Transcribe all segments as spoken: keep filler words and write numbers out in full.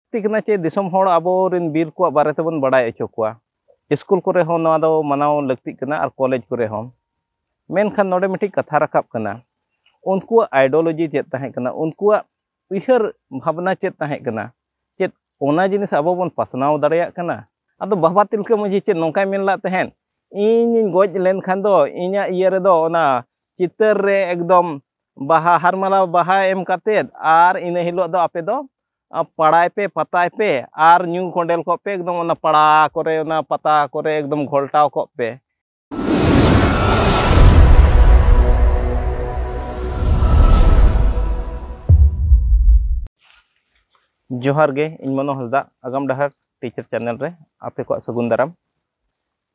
ᱞᱟᱹᱠᱛᱤ ᱠᱟᱱᱟ ᱪᱮ ᱫᱤᱥᱚᱢ ᱦᱚᱲ ᱟᱵᱚᱨᱮᱱ ᱵᱤᱨ ᱠᱚᱣᱟᱜ ᱵᱟᱨᱮ ᱛᱮᱵᱚᱱ ᱵᱟᱲᱟᱭ ᱦᱚᱪᱚ ᱠᱚᱣᱟ᱾ ᱥᱠᱩᱞ ᱠᱚᱨᱮ ᱦᱚᱸ ᱱᱚᱣᱟ ᱫᱚ ᱢᱟᱱᱟᱣ ᱞᱟᱹᱠᱛᱤᱜ ᱠᱟᱱᱟ ᱟᱨ ᱠᱚᱞᱮᱡᱽ ᱠᱚᱨᱮ ᱦᱚᱸ᱾ ᱢᱮᱱᱠᱷᱟᱱ ᱱᱚᱰᱮ ᱢᱤᱫᱴᱤᱡ ᱠᱟᱛᱷᱟ ᱨᱟᱠᱟᱵ ᱠᱟᱱᱟ, ᱩᱱᱠᱩᱣᱟᱜ ideology ᱪᱮᱫ ᱛᱟᱦᱮᱸ ᱠᱟᱱᱟ, ᱩᱱᱠᱩᱣᱟᱜ ᱩᱭᱦᱟᱹᱨ ᱵᱷᱟᱵᱽᱱᱟ ᱪᱮᱫ ᱛᱟᱦᱮᱸ ᱠᱟᱱᱟ, ᱪᱮᱫ ᱚᱱᱟ ᱡᱤᱱᱤᱥ ᱟᱵᱚ ᱵᱚᱱ ᱯᱟᱥᱱᱟᱣ ᱫᱟᱲᱮᱭᱟᱜ ᱠᱟᱱᱟ? ᱟᱫᱚ ᱵᱟᱵᱟ ᱛᱤᱞᱠᱟᱹ ᱢᱟᱹᱡᱷᱤ ᱪᱮᱫ ᱱᱚᱝᱠᱟᱭ ᱢᱮᱱ ᱞᱮᱫ ᱛᱟᱦᱮᱸᱫ, "ᱤᱧᱤᱧ ᱜᱚᱡ ᱞᱮᱱᱠᱷᱟᱱ ᱫᱚ ᱤᱧᱟᱹᱜ ᱤᱭᱟᱹ ᱨᱮᱫᱚ ᱚᱱᱟ ᱪᱤᱛᱟᱹᱨ ᱨᱮ ᱮᱠᱫᱚᱢ ᱵᱟᱦᱟ, ᱦᱟᱨᱢᱟᱞᱟ ᱵᱟᱦᱟ ᱮᱢ ᱠᱟᱛᱮᱫ ᱟᱨ ᱤᱱᱟᱹ ᱦᱤᱞᱳᱜ ᱫᱚ ᱟᱯᱮ ᱫᱚ, ᱟ, ᱯᱟᱲᱟᱭ ᱯᱮ, ᱯᱟᱛᱟᱭ ᱯᱮ ᱟᱨ ᱧᱩ ᱠᱚᱸᱰᱮᱞ ᱠᱚᱜ ᱯᱮ, ᱮᱠᱫᱚᱢ ᱚᱱᱟ ᱯᱟᱲᱟ ᱠᱚᱨᱮ, ᱚᱱᱟ ᱯᱟᱛᱟ ᱠᱚᱨᱮ ᱮᱠᱫᱚᱢ ᱜᱷᱚᱞᱴᱟᱣ ᱠᱚᱜ ᱯᱮ᱾" ᱡᱚᱦᱟᱨ ᱜᱮ, ᱤᱧ ᱢᱚᱱᱳ ᱦᱟᱸᱥᱫᱟ, ᱟᱜᱟᱢ ᱰᱟᱦᱟᱨ ᱴᱤᱪᱟᱨ ᱪᱮᱱᱮᱞ ᱨᱮ ᱟᱯᱮ ᱠᱚᱣᱟᱜ ᱥᱟᱹᱜᱩᱱ ᱫᱟᱨᱟᱢ᱾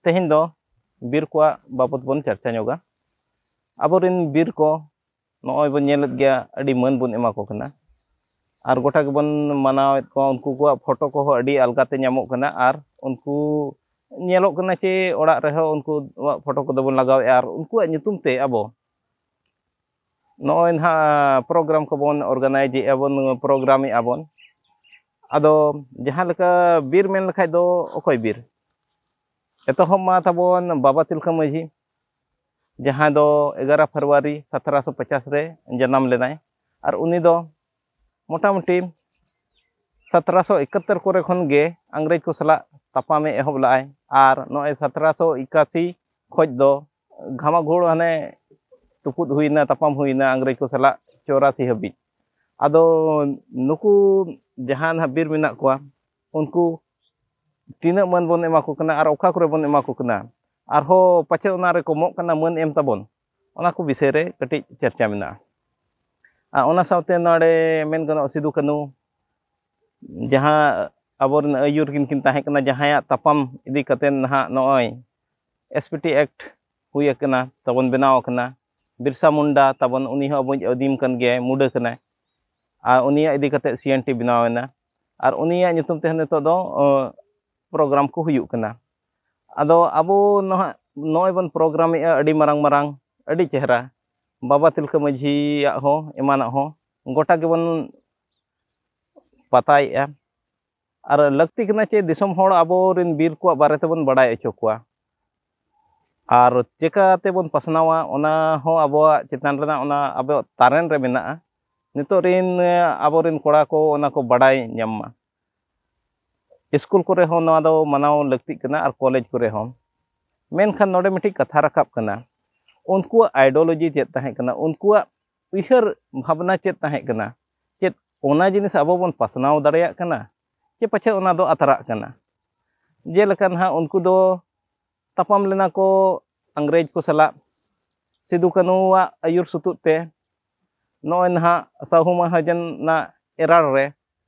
ᱛᱮᱦᱮᱧ ᱫᱚ ᱵᱤᱨ ᱠᱚᱣᱟᱜ ᱵᱟᱵᱚᱛ ᱵᱚᱱ ᱪᱟᱨᱪᱟ ᱧᱚᱜᱟ᱾ ᱟᱵᱚᱨᱮᱱ ᱵᱤᱨ ᱠᱚ ᱱᱚᱜᱼᱚᱭ ᱵᱚᱱ ᱧᱮᱞᱮᱫ ᱜᱮᱭᱟ, ᱟᱹᱰᱤ ᱢᱟᱹᱱ ᱵᱚᱱ ᱮᱢᱟ ᱠᱚ ᱠᱟᱱᱟ ᱟᱨ ᱜᱚᱴᱟ ᱜᱮᱵᱚᱱ ᱢᱟᱱᱟᱣᱮᱫ ᱠᱚᱣᱟ᱾ ᱩᱱᱠᱩ ᱠᱚᱣᱟᱜ ᱯᱷᱳᱴᱳ ᱠᱚᱦᱚᱸ ᱟᱹᱰᱤ ᱟᱞᱜᱟᱛᱮ ᱧᱟᱢᱚᱜ ᱠᱟᱱᱟ ᱟᱨ ᱩᱱᱠᱩ ᱧᱮᱞᱚᱜ ᱠᱟᱱᱟ ᱪᱮ ᱚᱲᱟᱜ ᱨᱮᱦᱚᱸ ᱩᱱᱠᱩᱣᱟᱜ ᱯᱷᱳᱴᱳ ᱠᱚᱫᱚ ᱵᱚᱱ ᱞᱟᱜᱟᱣᱮᱫᱼᱟ ᱟᱨ ᱩᱱᱠᱩᱣᱟᱜ ᱧᱩᱛᱩᱢ ᱛᱮ ᱟᱵᱚ ᱱᱚᱜᱼᱚᱭ ᱱᱟᱦᱟᱜ ᱯᱨᱳᱜᱨᱟᱢ ᱠᱚᱵᱚᱱ ᱚᱨᱜᱟᱱᱟᱭᱤᱡᱽ ᱮᱫᱼᱟ ᱵᱚᱱ, ᱯᱨᱳᱜᱨᱟᱢ ᱮᱫᱼᱟ ᱵᱚᱱ᱾ ᱟᱫᱚ ᱡᱟᱦᱟᱸ ᱞᱮᱠᱟ ᱵᱤᱨ ᱢᱮᱱ ᱞᱮᱠᱷᱟᱡ ᱫᱚ ᱚᱠᱚᱭ ᱵᱤᱨ? ᱮᱛᱚᱦᱚᱵ ᱢᱟ ᱛᱟᱵᱚᱱ ᱵᱟᱵᱟ ᱛᱤᱞᱠᱟᱹ ᱢᱟᱹᱡᱷᱤ, ᱡᱟᱦᱟᱸᱭ ᱫᱚ ᱮᱜᱟᱨᱚ ᱯᱷᱮᱵᱽᱨᱩᱣᱟᱨᱤ ᱥᱚᱛᱨᱚᱥᱚ ᱯᱚᱪᱟᱥ ᱨᱮ ᱡᱟᱱᱟᱢ ᱞᱮᱱᱟᱭ᱾ ᱟᱨ ᱩᱱᱤ ᱫᱚ ᱢᱚᱴᱟᱢᱩᱴᱤ ᱥᱚᱛᱨᱚᱥᱚ ᱮᱠᱟᱛᱛᱚᱨ ᱠᱚᱨᱮ ᱠᱷᱚᱱ ᱜᱮ ᱤᱝᱨᱮᱡᱽ ᱠᱚ ᱥᱟᱞᱟᱜ ᱛᱟᱯᱟᱢᱮ ᱮᱦᱚᱵ ᱞᱮᱫᱟᱭ᱾ ᱟᱨ ᱱᱚᱜᱼᱚᱭ ᱥᱚᱛᱨᱚᱥᱚ ᱮᱠᱟᱥᱤ ᱠᱷᱚᱱ ᱫᱚ ᱜᱷᱟᱢᱟᱜᱷᱩᱲ ᱦᱟᱱᱮ ᱛᱩᱯᱩᱫ ᱦᱩᱭᱱᱟ, ᱛᱟᱯᱟᱢ ᱦᱩᱭᱱᱟ ᱤᱝᱨᱮᱡᱽ ᱠᱚ ᱥᱟᱞᱟᱜ ᱪᱚᱣᱨᱟᱥᱤ ᱦᱟᱹᱵᱤᱡ᱾ ᱟᱫᱚ ᱱᱩᱠᱩ ᱡᱟᱦᱟᱸ ᱱᱟᱦᱟᱜ ᱵᱤᱨ ᱢᱮᱱᱟᱜ ᱠᱚᱣᱟ, ᱩᱱᱠᱩ ᱛᱤᱱᱟᱹᱜ ᱢᱟᱹᱱ ᱵᱚᱱ ᱮᱢᱟ ᱠᱚ ᱠᱟᱱᱟ ᱟᱨ ᱚᱠᱟ ᱠᱚᱨᱮ ᱵᱚᱱ ᱮᱢᱟ ᱠᱚ ᱠᱟᱱᱟ, ᱟᱨᱦᱚᱸ ᱯᱟᱪᱷᱮ ᱚᱱᱟ ᱨᱮ ᱠᱚᱢᱚᱜ ᱠᱟᱱᱟ ᱢᱟᱹᱱ ᱮᱢ ᱛᱟᱵᱚᱱ, ᱚᱱᱟ ᱠᱚ ᱵᱤᱥᱚᱭ ᱨᱮ ᱠᱟᱹᱴᱤᱡ ᱪᱟᱨᱪᱟ ᱢᱮᱱᱟᱜᱼᱟ᱾ ᱟᱨ ᱚᱱᱟ ᱥᱟᱶᱛᱮ ᱱᱚᱰᱮ ᱢᱮᱱ ᱜᱟᱱᱚᱜᱼᱟ, ᱥᱤᱫᱩ ᱠᱟᱹᱱᱩ ᱡᱟᱦᱟᱸ ᱟᱵᱚᱨᱮᱱ ᱟᱹᱭᱩᱨ ᱠᱤᱱ ᱠᱤᱱ ᱛᱟᱦᱮᱸ ᱠᱟᱱᱟ, ᱡᱟᱦᱟᱸᱭᱟᱜ ᱛᱟᱯᱟᱢ ᱤᱫᱤ ᱠᱟᱛᱮ ᱱᱟᱦᱟᱜ ᱱᱚᱜᱼᱚᱭ ᱮᱥ ᱯᱤ ᱴᱤ ᱮᱠᱴ ᱦᱩᱭ ᱟᱠᱟᱱᱟ, ᱛᱟᱵᱚᱱ ᱵᱮᱱᱟᱣ ᱟᱠᱟᱱᱟ᱾ ᱵᱤᱨᱥᱟ ᱢᱩᱱᱰᱟ ᱛᱟᱵᱚᱱ, ᱩᱱᱤ ᱦᱚᱸ ᱟᱵᱚ ᱟᱹᱫᱤᱢ ᱠᱟᱱ ᱜᱮᱭᱟᱭ, ᱢᱩᱰᱟᱹ ᱠᱟᱱᱟᱭ᱾ ᱟᱨ ᱩᱱᱤᱭᱟᱜ ᱤᱫᱤ ᱠᱟᱛᱮ ᱥᱤ ᱮᱱ ᱴᱤ ᱵᱮᱱᱟᱣ ᱮᱱᱟ᱾ ᱟᱨ ᱩᱱᱤᱭᱟᱜ ᱧᱩᱛᱩᱢ ᱛᱮ ᱱᱤᱛᱚᱜ ᱫᱚ, ᱚ, ᱯᱨᱳᱜᱨᱟᱢ ᱠᱚ ᱦᱩᱭᱩᱜ ᱠᱟᱱᱟ᱾ ᱟᱫᱚ ᱟᱵᱚ ᱱᱟᱦᱟᱜ ᱱᱚᱜᱼᱚᱭ ᱵᱚᱱ ᱯᱨᱳᱜᱨᱟᱢᱮᱫᱼᱟ, ᱟᱹᱰᱤ ᱢᱟᱨᱟᱝ ᱢᱟᱨᱟᱝ, ᱟᱹᱰᱤ ᱪᱮᱦᱨᱟ, ᱵᱟᱵᱟ ᱛᱤᱞᱠᱟᱹ ᱢᱟᱹᱡᱷᱤᱭᱟᱜ ᱦᱚᱸ ᱮᱢᱟᱱᱟᱜ ᱦᱚᱸ ᱜᱚᱴᱟ ᱜᱮᱵᱚᱱ ᱯᱟᱛᱟᱭᱮᱫᱼᱟ᱾ ᱟᱨ ᱞᱟᱹᱠᱛᱤ ᱠᱟᱱᱟ ᱪᱮ ᱫᱤᱥᱚᱢ ᱦᱚᱲ ᱟᱵᱚᱨᱮᱱ ᱵᱤᱨ ᱠᱚᱣᱟᱜ ᱵᱟᱨᱮ ᱛᱮᱵᱚᱱ ᱵᱟᱲᱟᱭ ᱦᱚᱪᱚ ᱠᱚᱣᱟ᱾ ᱟᱨ ᱪᱮᱠᱟ ᱛᱮᱵᱚᱱ ᱯᱟᱥᱱᱟᱣᱟ, ᱚᱱᱟ ᱦᱚᱸ ᱟᱵᱚᱣᱟᱜ ᱪᱮᱛᱟᱱ ᱨᱮᱱᱟᱜ, ᱚᱱᱟ ᱟᱵᱚᱣᱟᱜ ᱛᱟᱨᱮᱱ ᱨᱮ ᱢᱮᱱᱟᱜᱼᱟ᱾ ᱱᱤᱛᱚᱜ ᱨᱤᱱ, ᱮ, ᱟᱵᱚᱨᱮᱱ ᱠᱚᱲᱟ ᱠᱚ ᱚᱱᱟ ᱠᱚ ᱵᱟᱰᱟᱭ ᱧᱟᱢ ᱢᱟ᱾ ᱥᱠᱩᱞ ᱠᱚᱨᱮ ᱦᱚᱸ ᱱᱚᱣᱟ ᱫᱚ ᱢᱟᱱᱟᱣ ᱞᱟᱹᱠᱛᱤᱜ ᱠᱟᱱᱟ ᱟᱨ ᱠᱚᱞᱮᱡᱽ ᱠᱚᱨᱮ ᱦᱚᱸ᱾ ᱢᱮᱱᱠᱷᱟᱱ ᱱᱚᱰᱮ ᱢᱤᱫᱴᱤᱡ ᱠᱟᱛᱷᱟ ᱨᱟᱠᱟᱵ ᱠᱟᱱᱟ, ᱩᱱᱠᱩᱣᱟᱜ ideology ᱪᱮᱫ ᱛᱟᱦᱮᱸ ᱠᱟᱱᱟ, ᱩᱱᱠᱩᱣᱟᱜ ᱩᱭᱦᱟᱹᱨ ᱵᱷᱟᱵᱽᱱᱟ ᱪᱮᱫ ᱛᱟᱦᱮᱸ ᱠᱟᱱᱟ, ᱪᱮᱫ ᱚᱱᱟ ᱡᱤᱱᱤᱥ ᱟᱵᱚ ᱵᱚᱱ ᱯᱟᱥᱱᱟᱣ ᱫᱟᱲᱮᱭᱟᱜ ᱠᱟᱱᱟ, ᱪᱮ ᱯᱟᱪᱷᱮ ᱚᱱᱟ ᱫᱚ ᱟᱛᱨᱟᱜ ᱠᱟᱱᱟ? ᱡᱮᱞᱮᱠᱟ ᱱᱟᱦᱟᱜ ᱩᱱᱠᱩ ᱫᱚ ᱛᱟᱯᱟᱢ ᱞᱮᱱᱟ ᱠᱚ ᱤᱝᱨᱮᱡᱽ ᱠᱚ ᱥᱟᱞᱟᱜ᱾ ᱥᱤᱫᱩ ᱠᱟᱹᱱᱩᱣᱟᱜ ᱟᱹᱭᱩᱨ ᱥᱩᱛᱩᱜ ᱛᱮ ᱱᱚᱜᱼᱚᱭ ᱱᱟᱦᱟᱜ ᱥᱟᱹᱦᱩ ᱢᱟᱦᱟᱡᱚᱱᱟᱜ ᱮᱨᱟᱲ ᱨᱮ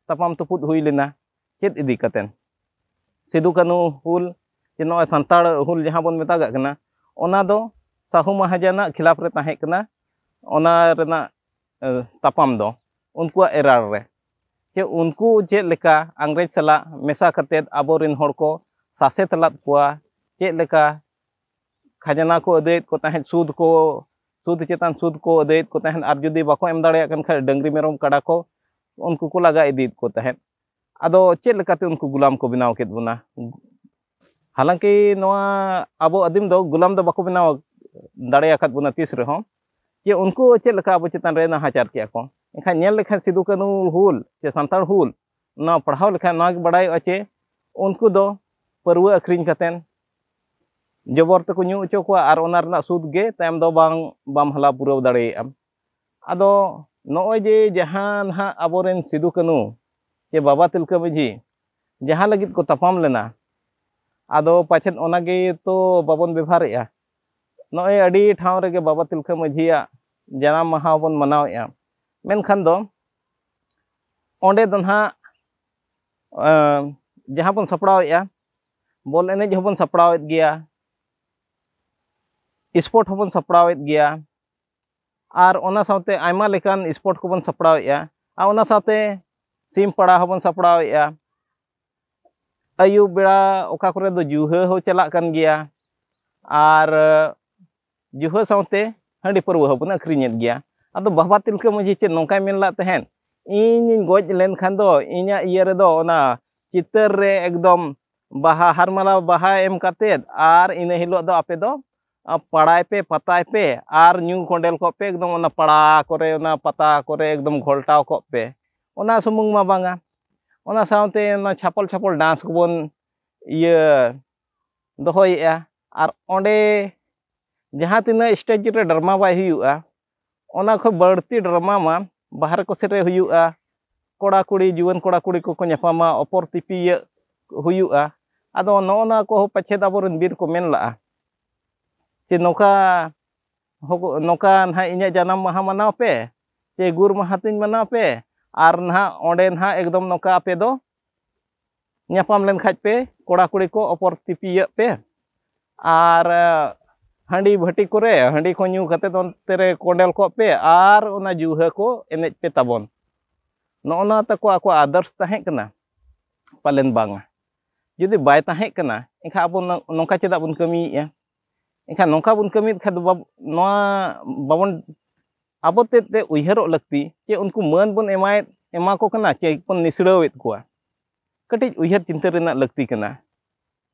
ᱛᱟᱯᱟᱢ ᱛᱩᱯᱩᱫ ᱦᱩᱭ ᱞᱮᱱᱟ᱾ ᱪᱮᱫ ᱤᱫᱤ ᱠᱟᱛᱮᱱ? ᱥᱤᱫᱩ ᱠᱟᱹᱱᱩ ᱦᱩᱞ, ᱡᱮ ᱱᱚᱜᱼᱚᱭ ᱥᱟᱱᱛᱟᱲ ᱦᱩᱞ ᱡᱟᱦᱟᱸ ᱵᱚᱱ ᱢᱮᱛᱟᱜᱟᱜ ᱠᱟᱱᱟ, ᱚᱱᱟ ᱫᱚ ᱥᱟᱹᱦᱩ ᱢᱟᱦᱟᱡᱚᱱᱟᱜ ᱠᱷᱤᱞᱟᱯ ᱨᱮ ᱛᱟᱦᱮᱸ ᱠᱟᱱᱟ᱾ ᱚᱱᱟ ᱨᱮᱱᱟᱜ, ᱮ, ᱛᱟᱯᱟᱢ ᱫᱚ ᱩᱱᱠᱩᱣᱟᱜ ᱮᱨᱟᱲ ᱨᱮ, ᱪᱮ ᱩᱱᱠᱩ ᱪᱮᱫ ᱞᱮᱠᱟ ᱤᱝᱨᱮᱡᱽ ᱥᱟᱞᱟᱜ ᱢᱮᱥᱟ ᱠᱟᱛᱮᱫ ᱟᱵᱚᱨᱮᱱ ᱦᱚᱲ ᱠᱚ ᱥᱟᱥᱮᱛ ᱞᱮᱫ ᱠᱚᱣᱟ, ᱪᱮᱫ ᱞᱮᱠᱟ ᱠᱷᱟᱡᱽᱱᱟ ᱠᱚ ᱟᱹᱫᱟᱹᱭᱮᱫ ᱠᱚ ᱛᱟᱦᱮᱸᱫ, ᱥᱩᱫ ᱠᱚ, ᱥᱩᱫ ᱪᱮᱛᱟᱱ ᱥᱩᱫ ᱠᱚ ᱟᱹᱫᱟᱹᱭᱮᱫ ᱠᱚ ᱛᱟᱦᱮᱸᱫ, ᱟᱨ ᱡᱩᱫᱤ ᱵᱟᱠᱚ ᱮᱢ ᱫᱟᱲᱮᱭᱟᱜ ᱠᱟᱱ ᱠᱷᱟᱱ ᱰᱟᱹᱝᱨᱤ ᱢᱮᱨᱚᱢ ᱠᱟᱰᱟ ᱠᱚ ᱩᱱᱠᱩ ᱠᱚ ᱞᱟᱜᱟ ᱤᱫᱤᱭᱮᱫ ᱠᱚ ᱛᱟᱦᱮᱸᱫ᱾ ᱟᱫᱚ ᱪᱮᱫ ᱞᱮᱠᱟᱛᱮ ᱩᱱᱠᱩ ᱜᱩᱞᱟᱢ ᱠᱚ ᱵᱮᱱᱟᱣ ᱠᱮᱫ ᱵᱚᱱᱟ? ᱦᱟᱞᱟᱝᱠᱤ ᱱᱚᱣᱟ ᱟᱵᱚ ᱟᱹᱫᱤᱢ ᱫᱚ ᱜᱩᱞᱟᱢ ᱫᱚ ᱵᱟᱠᱚ ᱵᱮᱱᱟᱣ ᱫᱟᱲᱮ ᱟᱠᱟᱫ ᱵᱚᱱᱟ ᱛᱤᱥ ᱨᱮᱦᱚᱸ, ᱡᱮ ᱩᱱᱠᱩ ᱪᱮᱫ ᱞᱮᱠᱟ ᱟᱵᱚ ᱪᱮᱛᱟᱱ ᱨᱮ ᱱᱟᱦᱟᱪᱟᱨ ᱠᱮᱜᱼᱟ ᱠᱚ᱾ ᱮᱱᱠᱷᱟᱱ ᱧᱮᱞ ᱞᱮᱠᱷᱟᱱ ᱥᱤᱫᱩ ᱠᱟᱹᱱᱩ ᱦᱩᱞ ᱪᱮ ᱥᱟᱱᱛᱟᱲ ᱦᱩᱞ, ᱱᱚᱣᱟ ᱯᱟᱲᱦᱟᱣ ᱞᱮᱠᱷᱟᱱ ᱱᱚᱣᱟ ᱜᱮ ᱵᱟᱲᱟᱭᱚᱜᱼᱟ ᱪᱮ ᱩᱱᱠᱩ ᱫᱚ ᱯᱟᱹᱨᱣᱟᱹ ᱟᱹᱠᱷᱨᱤᱧ ᱠᱟᱛᱮᱱ ᱡᱚᱵᱚᱨ ᱛᱮᱠᱚ ᱧᱩ ᱦᱚᱪᱚ ᱠᱚᱣᱟ ᱟᱨ ᱚᱱᱟ ᱨᱮᱱᱟᱜ ᱥᱩᱫ ᱜᱮ ᱛᱟᱭᱚᱢ ᱫᱚ ᱵᱟᱝ, ᱵᱟᱢ ᱦᱟᱞᱟ ᱯᱩᱨᱟᱹᱣ ᱫᱟᱲᱮᱭᱟᱜᱼᱟ᱾ ᱟᱫᱚ ᱱᱚᱜᱼᱚᱭ ᱡᱮ ᱡᱟᱦᱟᱸ ᱱᱟᱦᱟᱜ ᱟᱵᱚᱨᱮᱱ ᱥᱤᱫᱩ ᱠᱟᱹᱱᱩ ᱪᱮ ᱵᱟᱵᱟ ᱛᱤᱞᱠᱟᱹ ᱢᱟᱹᱡᱷᱤ ᱡᱟᱦᱟᱸ ᱞᱟᱹᱜᱤᱫ ᱠᱚ ᱛᱟᱯᱟᱢ ᱞᱮᱱᱟ, ᱟᱫᱚ ᱯᱟᱪᱮᱫ ᱚᱱᱟ ᱜᱮ ᱛᱚ ᱵᱟᱵᱚᱱ ᱵᱮᱵᱷᱟᱨᱮᱜᱼᱟ᱾ ᱱᱚᱜᱼᱚᱭ ᱟᱹᱰᱤ ᱴᱷᱟᱶ ᱨᱮᱜᱮ ᱵᱟᱵᱟ ᱛᱤᱞᱠᱟᱹ ᱢᱟᱹᱡᱷᱤᱭᱟᱜ ᱡᱟᱱᱟᱢ ᱢᱟᱦᱟ ᱵᱚᱱ ᱢᱟᱱᱟᱣᱮᱜᱼᱟ, ᱢᱮᱱᱠᱷᱟᱱ ᱫᱚ ᱚᱸᱰᱮ ᱫᱚ ᱱᱟᱦᱟᱜ, ᱮᱸ, ᱡᱟᱦᱟᱸ ᱵᱚᱱ ᱥᱟᱯᱲᱟᱣᱮᱜᱼᱟ, ᱵᱚᱞ ᱮᱱᱮᱡ ᱦᱚᱸᱵᱚᱱ ᱥᱟᱯᱲᱟᱣᱮᱫ ᱜᱮᱭᱟ, ᱥᱯᱳᱨᱴ ᱦᱚᱸᱵᱚᱱ ᱥᱟᱯᱲᱟᱣᱮᱫ ᱜᱮᱭᱟ, ᱟᱨ ᱚᱱᱟ ᱥᱟᱶᱛᱮ ᱟᱭᱢᱟ ᱞᱮᱠᱟᱱ ᱥᱯᱳᱨᱴ ᱠᱚᱵᱚᱱ ᱥᱟᱯᱲᱟᱣᱮᱫᱼᱟ᱾ ᱟᱨ ᱚᱱᱟ ᱥᱟᱶᱛᱮ ᱥᱤᱢ ᱯᱟᱲᱟ ᱦᱚᱸᱵᱚᱱ ᱥᱟᱯᱲᱟᱣᱮᱫᱼᱟ᱾ ᱟᱹᱭᱩᱵ ᱵᱮᱲᱟ ᱚᱠᱟ ᱠᱚᱨᱮ ᱫᱚ ᱡᱩᱦᱟᱹ ᱦᱚᱸ ᱪᱟᱞᱟᱜ ᱠᱟᱱ ᱜᱮᱭᱟ᱾ ᱟᱨ ᱡᱩᱦᱟᱹ ᱥᱟᱶᱛᱮ ᱦᱟᱺᱰᱤ ᱯᱟᱹᱨᱣᱟᱹ ᱦᱚᱸᱵᱚᱱ ᱟᱹᱠᱷᱨᱤᱧᱮᱫ ᱜᱮᱭᱟ᱾ ᱟᱫᱚ ᱵᱟᱵᱟ ᱛᱤᱞᱠᱟᱹ ᱢᱟᱹᱡᱷᱤ ᱪᱮᱫ ᱱᱚᱝᱠᱟᱭ ᱢᱮᱱ ᱞᱮᱫ ᱛᱟᱦᱮᱸᱫ, "ᱤᱧᱤᱧ ᱜᱚᱡ ᱞᱮᱱᱠᱷᱟᱱ ᱫᱚ ᱤᱧᱟᱹᱜ ᱤᱭᱟᱹ ᱨᱮᱫᱚ ᱚᱱᱟ ᱪᱤᱛᱟᱹᱨ ᱨᱮ ᱮᱠᱫᱚᱢ ᱵᱟᱦᱟ, ᱦᱟᱨᱢᱟᱞᱟ ᱵᱟᱦᱟ ᱮᱢ ᱠᱟᱛᱮᱫ, ᱟᱨ ᱤᱱᱟᱹ ᱦᱤᱞᱳᱜ ᱫᱚ ᱟᱯᱮ ᱫᱚ, ᱟ, ᱯᱟᱲᱟᱭ ᱯᱮ, ᱯᱟᱛᱟᱭ ᱯᱮ, ᱟᱨ ᱧᱩ ᱠᱚᱸᱰᱮᱞ ᱠᱚᱜ ᱯᱮ ᱮᱠᱫᱚᱢ ᱚᱱᱟ ᱯᱟᱲᱟ ᱠᱚᱨᱮ, ᱚᱱᱟ ᱯᱟᱛᱟ ᱠᱚᱨᱮ ᱮᱠᱫᱚᱢ ᱜᱷᱚᱞᱴᱟᱣ ᱠᱚᱜ ᱯᱮ᱾ ᱚᱱᱟ ᱥᱩᱢᱩᱝ ᱢᱟ ᱵᱟᱝᱟ, ᱚᱱᱟ ᱥᱟᱶᱛᱮ ᱚᱱᱟ ᱪᱷᱟᱯᱚᱞ ᱪᱷᱟᱯᱚᱞ ᱰᱟᱱᱥ ᱠᱚᱵᱚᱱ ᱤᱭᱟᱹ ᱫᱚᱦᱚᱭᱮᱫᱼᱟ᱾ ᱟᱨ ᱚᱸᱰᱮ ᱡᱟᱦᱟᱸ ᱛᱤᱱᱟᱹᱜ ᱥᱴᱮᱡᱽ ᱨᱮ ᱰᱨᱟᱢᱟ ᱵᱟᱭ ᱦᱩᱭᱩᱜᱼᱟ, ᱚᱱᱟ ᱠᱷᱚᱱ ᱵᱟᱹᱲᱛᱤ ᱰᱨᱟᱢᱟ ᱢᱟ ᱵᱟᱦᱨᱮ ᱠᱚᱥᱮᱫ ᱨᱮ ᱦᱩᱭᱩᱜᱼᱟ᱾ ᱠᱚᱲᱟ ᱠᱩᱲᱤ, ᱡᱩᱣᱟᱹᱱ ᱠᱚᱲᱟ ᱠᱩᱲᱤ ᱠᱚᱠᱚ ᱧᱟᱯᱟᱢᱟ, ᱚᱯᱚᱨ ᱛᱤᱯᱤᱭᱟᱹᱜ ᱦᱩᱭᱩᱜᱼᱟ᱾ ᱟᱫᱚ ᱱᱚᱜᱼᱚ ᱱᱚᱣᱟ ᱠᱚᱦᱚᱸ ᱯᱟᱪᱮᱫ ᱟᱵᱚᱨᱮᱱ ᱵᱤᱨ ᱠᱚ ᱢᱮᱱ ᱞᱟᱜᱼᱟ ᱡᱮ ᱱᱚᱝᱠᱟ ᱦᱚᱜ-, ᱱᱚᱝᱠᱟ ᱱᱟᱦᱟᱜ ᱤᱧᱟᱹᱜ ᱡᱟᱱᱟᱢ ᱢᱟᱦᱟ ᱢᱟᱱᱟᱣ ᱯᱮ, ᱪᱮ ᱜᱩᱨ ᱢᱟᱦᱟ ᱛᱤᱧ ᱢᱟᱱᱟᱣ ᱯᱮ, ᱟᱨ ᱱᱟᱦᱟᱜ ᱚᱸᱰᱮ ᱱᱟᱦᱟᱜ ᱮᱠᱫᱚᱢ ᱱᱚᱝᱠᱟ ᱟᱯᱮ ᱫᱚ ᱧᱟᱯᱟᱢ ᱞᱮᱱ ᱠᱷᱟᱡ ᱯᱮ, ᱠᱚᱲᱟ ᱠᱩᱲᱤ ᱠᱚ ᱚᱯᱚᱨ ᱛᱤᱯᱤᱭᱟᱹᱜ ᱯᱮ, ᱟᱨ, ᱟᱸ, ᱦᱟᱺᱰᱤ ᱵᱷᱟᱹᱴᱤ ᱠᱚᱨᱮ ᱦᱟᱺᱰᱤ ᱠᱚ ᱧᱩ ᱠᱟᱛᱮᱫ ᱚᱱᱛᱮ ᱨᱮ ᱠᱚᱸᱰᱮᱞ ᱠᱚᱜ ᱯᱮ ᱟᱨ ᱚᱱᱟ ᱡᱩᱦᱟᱹ ᱠᱚ ᱮᱱᱮᱡ ᱯᱮ ᱛᱟᱵᱚᱱ᱾ ᱱᱚᱜᱼᱚ ᱱᱚᱣᱟ ᱛᱟᱠᱚ ᱟᱠᱚᱣᱟᱜ ᱟᱫᱚᱨᱥ ᱛᱟᱦᱮᱸ ᱠᱟᱱᱟ ᱯᱟᱞᱮᱱ ᱵᱟᱝᱟ᱾ ᱡᱩᱫᱤ ᱵᱟᱭ ᱛᱟᱦᱮᱸ ᱠᱟᱱᱟ, ᱮᱱᱠᱷᱟᱱ ᱟᱵᱚ ᱱᱚ-, ᱱᱚᱝᱠᱟ ᱪᱮᱫᱟᱜ ᱵᱚᱱ ᱠᱟᱹᱢᱤᱭᱮᱫᱼᱟ? ᱮᱱᱠᱷᱟᱱ ᱱᱚᱝᱠᱟ ᱵᱚᱱ ᱠᱟᱹᱢᱤᱭᱮᱫ ᱠᱷᱟᱱ ᱫᱚ ᱵᱟᱵ-, ᱱᱚᱣᱟ ᱵᱟᱵᱚᱱ, ᱟᱵᱚ ᱛᱮᱫ ᱛᱮ ᱩᱭᱦᱟᱹᱨᱚᱜ ᱞᱟᱹᱠᱛᱤ ᱡᱮ ᱩᱱᱠᱩ ᱢᱟᱹᱱ ᱵᱚᱱ ᱮᱢᱟᱭᱮᱫ, ᱮᱢᱟ ᱠᱚ ᱠᱟᱱᱟ ᱪᱮ ᱵᱚᱱ ᱱᱤᱥᱲᱟᱹᱣᱮᱫ ᱠᱚᱣᱟ? ᱠᱟᱹᱴᱤᱡ ᱩᱭᱦᱟᱹᱨ ᱪᱤᱱᱛᱟᱹ ᱨᱮᱱᱟᱜ ᱞᱟᱹᱠᱛᱤ ᱠᱟᱱᱟ᱾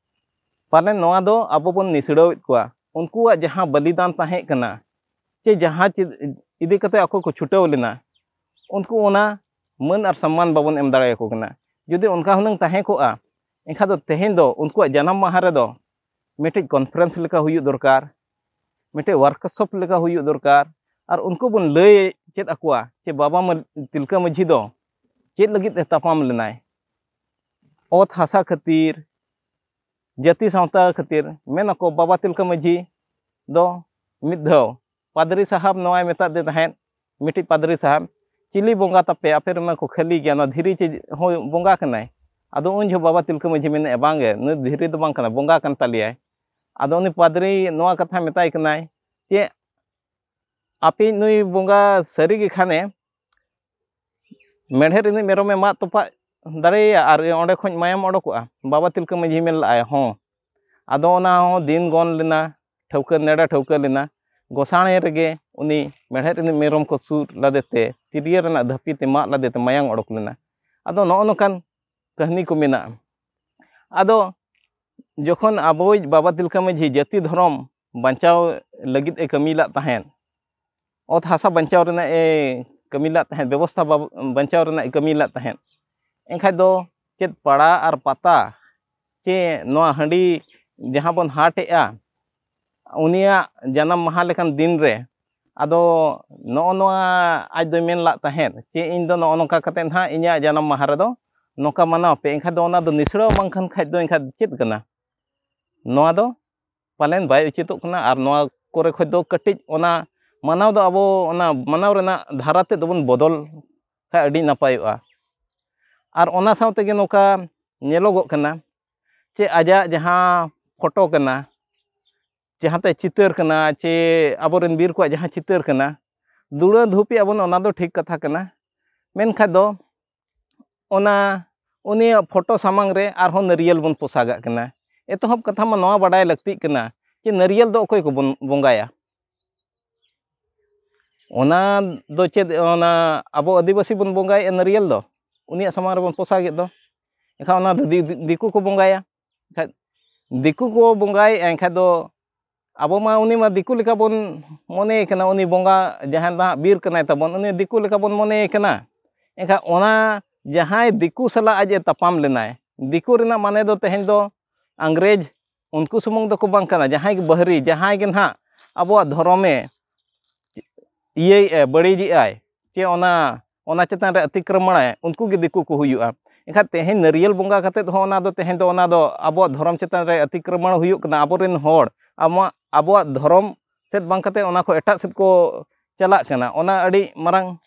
ᱯᱟᱞᱮᱱ ᱱᱚᱣᱟ ᱫᱚ ᱟᱵᱚ ᱵᱚᱱ ᱱᱤᱥᱲᱟᱹᱣᱮᱫ ᱠᱚᱣᱟ᱾ ᱩᱱᱠᱩᱣᱟᱜ ᱡᱟᱦᱟᱸ ᱵᱚᱞᱤᱫᱟᱱ ᱛᱟᱦᱮᱸ ᱠᱟᱱᱟ, ᱪᱮ ᱡᱟᱦᱟᱸ ᱪᱮᱫ ᱤᱫᱤ ᱠᱟᱛᱮ ᱟᱠᱚ ᱠᱚ ᱪᱷᱩᱴᱟᱹᱣ ᱞᱮᱱᱟ, ᱩᱱᱠᱩ ᱚᱱᱟ ᱢᱟᱹᱱ ᱟᱨ ᱥᱚᱢᱢᱟᱱ ᱵᱟᱵᱚᱱ ᱮᱢ ᱫᱟᱲᱮᱭᱟᱠᱚ ᱠᱟᱱᱟ᱾ ᱡᱩᱫᱤ ᱚᱱᱠᱟ ᱦᱩᱱᱟᱹᱝ ᱛᱟᱦᱮᱸ ᱠᱚᱜᱼᱟ, ᱮᱱᱠᱷᱟᱱ ᱫᱚ ᱛᱮᱦᱮᱧ ᱫᱚ ᱩᱱᱠᱩᱣᱟᱜ ᱡᱟᱱᱟᱢ ᱢᱟᱦᱟ ᱨᱮᱫᱚ ᱢᱤᱫᱴᱤᱡ ᱠᱚᱱᱯᱷᱟᱨᱮᱱᱥ ᱞᱮᱠᱟ ᱦᱩᱭᱩᱜ ᱫᱚᱨᱠᱟᱨ, ᱢᱤᱫᱴᱤᱡ ᱣᱟᱨᱠᱥᱚᱯ ᱞᱮᱠᱟ ᱦᱩᱭᱩᱜ ᱫᱚᱨᱠᱟᱨ, ᱟᱨ ᱩᱱᱠᱩ ᱵᱚᱱ ᱞᱟᱹᱭ ᱪᱮᱫ ᱟᱠᱚᱣᱟ ᱡᱮ ᱵᱟᱵᱟ ᱢᱟᱹ-, ᱛᱤᱞᱠᱟᱹ ᱢᱟᱹᱡᱷᱤ ᱫᱚ ᱪᱮᱫ ᱞᱟᱹᱜᱤᱫ ᱮ ᱛᱟᱯᱟᱢ ᱞᱮᱱᱟᱭ? ᱚᱛ ᱦᱟᱥᱟ ᱠᱷᱟᱹᱛᱤᱨ, ᱡᱟᱹᱛᱤ ᱥᱟᱶᱛᱟ ᱠᱷᱟᱹᱛᱤᱨ᱾ ᱢᱮᱱ ᱟᱠᱚ ᱵᱟᱵᱟ ᱛᱤᱞᱠᱟᱹ ᱢᱟᱹᱡᱷᱤ ᱫᱚ ᱢᱤᱫ ᱫᱷᱟᱣ ᱯᱟᱫᱽᱨᱤ ᱥᱟᱦᱟᱵ ᱱᱚᱣᱟᱭ ᱢᱮᱛᱟᱫ ᱫᱮ ᱛᱟᱦᱮᱸᱫ, ᱢᱤᱫᱴᱤᱡ ᱯᱟᱫᱽᱨᱤ ᱥᱟᱦᱟᱵ, "ᱪᱤᱞᱤ ᱵᱚᱸᱜᱟ ᱛᱟᱯᱮ? ᱟᱯᱮ ᱨᱮᱢᱟ ᱠᱚ ᱠᱷᱟᱹᱞᱤ ᱜᱮᱭᱟ, ᱱᱚᱣᱟ ᱫᱷᱤᱨᱤ ᱪᱮ ᱦᱚᱸ ᱵᱚᱸᱜᱟ ᱠᱟᱱᱟᱭ?" ᱟᱫᱚ ᱩᱱ ᱡᱚᱦᱚᱜ ᱵᱟᱵᱟ ᱛᱤᱞᱠᱟᱹ ᱢᱟᱹᱡᱷᱤ ᱢᱮᱱᱮᱫᱼᱟ, "ᱵᱟᱝᱜᱮ, ᱱᱩᱭ ᱫᱷᱤᱨᱤ ᱫᱚ ᱵᱟᱝ ᱠᱟᱱᱟ, ᱵᱚᱸᱜᱟ ᱠᱟᱱ ᱛᱟᱞᱮᱭᱟᱭ᱾" ᱟᱫᱚ ᱩᱱᱤ ᱯᱟᱫᱽᱨᱤ ᱱᱚᱣᱟ ᱠᱟᱛᱷᱟ ᱢᱮᱛᱟᱭ ᱠᱟᱱᱟᱭ ᱡᱮ, ᱟᱯᱮ ᱱᱩᱭ ᱵᱚᱸᱜᱟ ᱥᱟᱹᱨᱤ ᱜᱮ ᱠᱷᱟᱱᱮ ᱢᱮᱲᱦᱮᱫ ᱨᱤᱱᱤᱡ ᱢᱮᱨᱚᱢᱮ ᱢᱟᱜ ᱛᱚᱯᱟᱜ ᱫᱟᱲᱮᱭᱟᱭᱟ ᱟᱨ ᱚᱸᱰᱮ ᱠᱷᱚᱱ ᱢᱟᱭᱟᱢ ᱚᱰᱚᱠᱚᱜᱼᱟ? ᱵᱟᱵᱟ ᱛᱤᱞᱠᱟᱹ ᱢᱟᱹᱡᱷᱤ ᱢᱮᱱ ᱞᱟᱜᱼᱟᱭ, ᱦᱚᱸ᱾ ᱟᱫᱚ ᱚᱱᱟ ᱦᱚᱸ ᱫᱤᱱ ᱜᱚᱱ ᱞᱮᱱᱟ, ᱴᱷᱟᱹᱣᱠᱟᱹ ᱱᱮᱰᱟ ᱴᱷᱟᱹᱣᱠᱟᱹ ᱞᱮᱱᱟ᱾ ᱜᱚᱥᱟᱬᱮ ᱨᱮᱜᱮ ᱩᱱᱤ ᱢᱮᱲᱦᱮᱫ ᱨᱤᱱᱤᱡ ᱢᱮᱨᱚᱢ ᱠᱚ ᱥᱩᱨ ᱞᱟᱫᱮᱛᱮ, ᱛᱤᱨᱭᱳ ᱨᱮᱱᱟᱜ ᱫᱷᱟᱹᱯᱤ ᱛᱮ ᱢᱟᱜ ᱞᱟᱫᱮᱛᱮ ᱢᱟᱭᱟᱝ ᱚᱰᱚᱠ ᱞᱮᱱᱟ᱾ ᱟᱫᱚ ᱱᱚᱜᱼᱚ ᱱᱚᱝᱠᱟᱱ ᱠᱟᱹᱦᱱᱤ ᱠᱚ ᱢᱮᱱᱟᱜᱼᱟ᱾ ᱟᱫᱚ ᱡᱚᱠᱷᱚᱱ ᱟᱵᱚᱭᱤᱡ ᱵᱟᱵᱟ ᱛᱤᱞᱠᱟᱹ ᱢᱟᱹᱡᱷᱤ ᱡᱟᱹᱛᱤ ᱫᱷᱚᱨᱚᱢ ᱵᱟᱧᱪᱟᱣ ᱞᱟᱹᱜᱤᱫ ᱮ ᱠᱟᱹᱢᱤ ᱞᱟᱜ ᱛᱟᱦᱮᱸᱫ, ᱚᱛ ᱦᱟᱥᱟ ᱵᱟᱧᱪᱟᱣ ᱨᱮᱱᱟᱜ ᱮ ᱠᱟᱹᱢᱤ ᱞᱟᱜ ᱛᱟᱦᱮᱸᱫ, ᱵᱮᱵᱚᱥᱛᱷᱟ ᱵᱟᱵ- ᱵᱟᱧᱪᱟᱣ ᱨᱮᱱᱟᱜ ᱮ ᱠᱟᱹᱢᱤ ᱞᱟᱜ ᱛᱟᱦᱮᱸᱫ, ᱮᱱᱠᱷᱟᱡ ᱫᱚ ᱪᱮᱫ ᱯᱟᱲᱟ ᱟᱨ ᱯᱟᱛᱟ ᱪᱮ ᱱᱚᱣᱟ ᱦᱟᱺᱰᱤ ᱡᱟᱦᱟᱸ ᱵᱚᱱ ᱦᱟᱴᱮᱜᱼᱟ, ᱩᱱᱤᱭᱟᱜ ᱡᱟᱱᱟᱢ ᱢᱟᱦᱟ ᱞᱮᱠᱟᱱ ᱫᱤᱱ ᱨᱮ ᱟᱫᱚ ᱱᱚᱜᱼᱚ ᱱᱚᱣᱟ ᱟᱡ ᱫᱚᱭ ᱢᱮᱱ ᱞᱟᱜ ᱛᱟᱦᱮᱸᱫ ᱪᱮ ᱤᱧ ᱫᱚ ᱱᱚᱜᱼᱚ ᱱᱚᱝᱠᱟ ᱠᱟᱛᱮᱫ ᱱᱟᱦᱟᱜ ᱤᱧᱟᱹᱜ ᱡᱟᱱᱟᱢ ᱢᱟᱦᱟ ᱨᱮᱫᱚ ᱱᱚᱝᱠᱟ ᱢᱟᱱᱟᱣ ᱯᱮ, ᱮᱱᱠᱷᱟᱱ ᱫᱚ ᱚᱱᱟ ᱫᱚ ᱱᱤᱥᱲᱟᱹᱣ ᱵᱟᱝᱠᱷᱟᱱ ᱠᱷᱟᱡ ᱫᱚ ᱮᱱᱠᱷᱟᱱ ᱪᱮᱫ ᱠᱟᱱᱟ? ᱱᱚᱣᱟ ᱫᱚ ᱯᱟᱞᱮᱱ ᱵᱟᱭ ᱩᱪᱤᱛᱚᱜ ᱠᱟᱱᱟ᱾ ᱟᱨ ᱱᱚᱣᱟ ᱠᱚᱨᱮ ᱠᱷᱚᱡ ᱫᱚ ᱠᱟᱹᱴᱤᱡ ᱚᱱᱟ ᱢᱟᱱᱟᱣ ᱫᱚ ᱟᱵᱚ ᱚᱱᱟ ᱢᱟᱱᱟᱣ ᱨᱮᱱᱟᱜ ᱫᱷᱟᱨᱟ ᱛᱮᱫ ᱫᱚᱵᱚᱱ ᱵᱚᱫᱚᱞ ᱠᱷᱟᱡ ᱟᱹᱰᱤ ᱱᱟᱯᱟᱭᱚᱜᱼᱟ᱾ ᱟᱨ ᱚᱱᱟ ᱥᱟᱶ ᱛᱮᱜᱮ ᱱᱚᱝᱠᱟ ᱧᱮᱞᱚᱜᱚᱜ ᱠᱟᱱᱟ ᱪᱮ ᱟᱡᱟᱜ ᱡᱟᱦᱟᱸ ᱯᱷᱳᱴᱳ ᱠᱟᱱᱟ, ᱡᱟᱦᱟᱸ ᱛᱮ ᱪᱤᱛᱟᱹᱨ ᱠᱟᱱᱟ ᱪᱮ ᱟᱵᱚᱨᱮᱱ ᱵᱤᱨ ᱠᱚᱣᱟᱜ ᱡᱟᱦᱟᱸ ᱪᱤᱛᱟᱹᱨ ᱠᱟᱱᱟ, ᱫᱩᱲᱟᱹ ᱫᱷᱩᱯᱤ ᱟᱵᱚᱱ, ᱚᱱᱟ ᱫᱚ ᱴᱷᱤᱠ ᱠᱟᱛᱷᱟ ᱠᱟᱱᱟ᱾ ᱢᱮᱱᱠᱷᱟᱱ ᱫᱚ ᱚᱱᱟ ᱩᱱᱤᱭᱟᱜ ᱯᱷᱳᱴᱳ ᱥᱟᱢᱟᱝ ᱨᱮ ᱟᱨᱦᱚᱸ ᱱᱟᱹᱨᱭᱟᱹᱞ ᱵᱚᱱ ᱯᱚᱥᱟᱜᱟᱜ ᱠᱟᱱᱟ᱾ ᱮᱛᱚᱦᱚᱵ ᱠᱟᱛᱷᱟ ᱢᱟ ᱱᱚᱣᱟ ᱵᱟᱰᱟᱭ ᱞᱟᱹᱠᱛᱤᱜ ᱠᱟᱱᱟ ᱡᱮ ᱱᱟᱹᱨᱭᱟᱹᱞ ᱫᱚ ᱚᱠᱚᱭ ᱠᱚᱵᱚᱱ ᱵᱚᱸᱜᱟᱭᱟ? ᱚᱱᱟ ᱫᱚ ᱪᱮᱫ, ᱚᱱᱟ ᱟᱵᱚ ᱟᱹᱫᱤᱵᱟᱹᱥᱤ ᱵᱚᱱ ᱵᱚᱸᱜᱟᱭᱮᱫᱼᱟ ᱱᱟᱹᱨᱭᱟᱹᱞ ᱫᱚ? ᱩᱱᱤᱭᱟᱜ ᱥᱟᱢᱟᱝ ᱨᱮᱵᱚᱱ ᱯᱚᱥᱟᱜᱮᱫ ᱫᱚ, ᱮᱱᱠᱷᱟᱱ ᱚᱱᱟ ᱫᱚ ᱫᱤ- ᱫᱤ- ᱫᱤᱠᱩ ᱠᱚ ᱵᱚᱸᱜᱟᱭᱟ᱾ ᱮᱱᱠᱷᱟᱱ ᱫᱤᱠᱩ ᱠᱚ ᱵᱚᱸᱜᱟᱭᱮᱫᱼᱟ, ᱮᱱᱠᱷᱟᱱ ᱫᱚ ᱟᱵᱚ ᱢᱟ ᱩᱱᱤ ᱢᱟ ᱫᱤᱠᱩ ᱞᱮᱠᱟ ᱵᱚᱱ ᱢᱚᱱᱮᱭᱮ ᱠᱟᱱᱟ, ᱩᱱᱤ ᱵᱚᱸᱜᱟ ᱡᱟᱦᱟᱸᱭ ᱫᱚ ᱦᱟᱸᱜ ᱵᱤᱨ ᱠᱟᱱᱟᱭ ᱛᱟᱵᱚᱱ, ᱩᱱᱤ ᱫᱤᱠᱩ ᱞᱮᱠᱟ ᱵᱚᱱ ᱢᱚᱱᱮᱭᱮ ᱠᱟᱱᱟ᱾ ᱮᱱᱠᱷᱟᱱ ᱚᱱᱟ ᱡᱟᱦᱟᱸᱭ ᱫᱤᱠᱩ ᱥᱟᱞᱟᱜ ᱟᱡ ᱮ ᱛᱟᱯᱟᱢ ᱞᱮᱱᱟᱭ, ᱫᱤᱠᱩ ᱨᱮᱱᱟᱜ ᱢᱟᱱᱮ ᱫᱚ ᱛᱮᱦᱮᱧ ᱫᱚ ᱤᱝᱨᱮᱡᱽ ᱩᱱᱠᱩ ᱥᱩᱢᱩᱝ ᱫᱚᱠᱚ ᱵᱟᱝ ᱠᱟᱱᱟ, ᱡᱟᱦᱟᱸᱭ ᱜᱮ ᱵᱟᱹᱦᱨᱤ, ᱡᱟᱦᱟᱸᱭ ᱜᱮ ᱱᱟᱦᱟᱜ ᱟᱵᱚᱣᱟᱜ ᱫᱷᱚᱨᱚᱢᱮ ᱤᱭᱟᱹᱭᱮᱫᱼᱟᱭ, ᱵᱟᱹᱲᱤᱡᱮᱫᱼᱟᱭ, ᱪᱮ ᱚᱱᱟ, ᱚᱱᱟ ᱪᱮᱛᱟᱱ ᱨᱮ ᱚᱛᱤᱠᱨᱚᱢᱚᱬᱟᱭ, ᱩᱱᱠᱩ ᱜᱮ ᱫᱤᱠᱩ ᱠᱚ ᱦᱩᱭᱩᱜᱼᱟ᱾ ᱮᱱᱠᱷᱟᱱ ᱛᱮᱦᱮᱧ ᱱᱟᱹᱨᱭᱟᱹᱞ ᱵᱚᱸᱜᱟ ᱠᱟᱛᱮᱫ ᱦᱚᱸ ᱚᱱᱟ ᱫᱚ, ᱛᱮᱦᱮᱧ ᱫᱚ ᱚᱱᱟ ᱫᱚ ᱟᱵᱚᱣᱟᱜ ᱫᱷᱚᱨᱚᱢ ᱪᱮᱛᱟᱱ ᱨᱮ ᱚᱛᱤᱠᱨᱚᱢᱚᱬ ᱦᱩᱭᱩᱜ ᱠᱟᱱᱟ᱾ ᱟᱵᱚᱨᱮᱱ ᱦᱚᱲ ᱟᱵᱚᱣᱟᱜ, ᱟᱵᱚᱣᱟᱜ ᱫᱷᱚᱨᱚᱢ ᱥᱮᱫ ᱵᱟᱝ ᱠᱟᱛᱮᱫ ᱚᱱᱟ ᱠᱷᱚᱱ ᱮᱴᱟᱜ ᱥᱮᱫ ᱠᱚ ᱪᱟᱞᱟᱜ ᱠᱟᱱᱟ᱾ ᱚᱱᱟ ᱟᱹᱰᱤ ᱢᱟᱨᱟᱝ